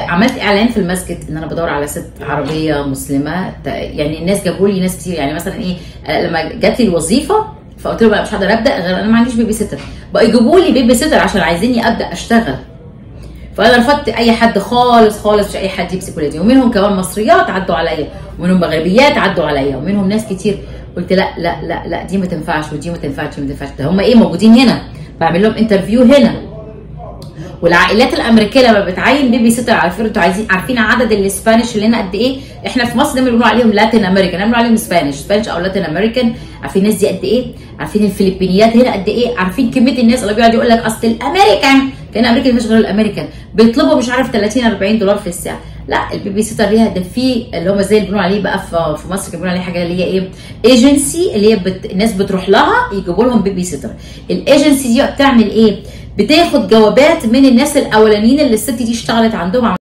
عملت اعلان في المسجد ان انا بدور على ست عربية مسلمة، يعني الناس جابوا لي ناس كتير. يعني مثلا ايه، لما جات لي الوظيفة فقلت لهم انا مش هقدر ابدا غير انا ما عنديش baby sitter، بقوا يجيبوا لي baby sitter عشان عايزيني ابدا اشتغل. فانا رفضت اي حد خالص خالص، مش اي حد يمسك ولادي، ومنهم كمان مصريات عدوا عليا، ومنهم مغربيات عدوا عليا، ومنهم ناس كتير. قلت لا لا لا لا، دي ما تنفعش ودي ما تنفعش ودي ما تنفعش. ده هم ايه موجودين هنا، بعمل لهم interview هنا. والعائلات الامريكية لما بتعين baby sitter، على فكرة انتوا عايزين عارفين عدد ال Spanish اللي هنا قد ايه؟ احنا في مصر دايما بنقول عليهم Latin American، بنقول عليهم Spanish، Spanish او Latin American. عارفين الناس دي قد ايه؟ عارفين الفلبينيات هنا قد ايه؟ عارفين كمية الناس اللي بيقعد يقول لك اصل الامريكان، كان امريكا مش غير الامريكان بيطلبوا مش عارف 30 40 دولار في الساعة. لا ال baby sitter ليها ده في اللي هم زي اللي بنقول عليه بقى في مصر كانوا بيقولوا عليه حاجة اللي هي ايه، agency، اللي هي الناس بتروح لها يجيبوا لهم baby sitter. ال agency دي بتعمل ايه؟ بتاخد جوابات من الناس الاولانيين اللي الست دي اشتغلت عندهم.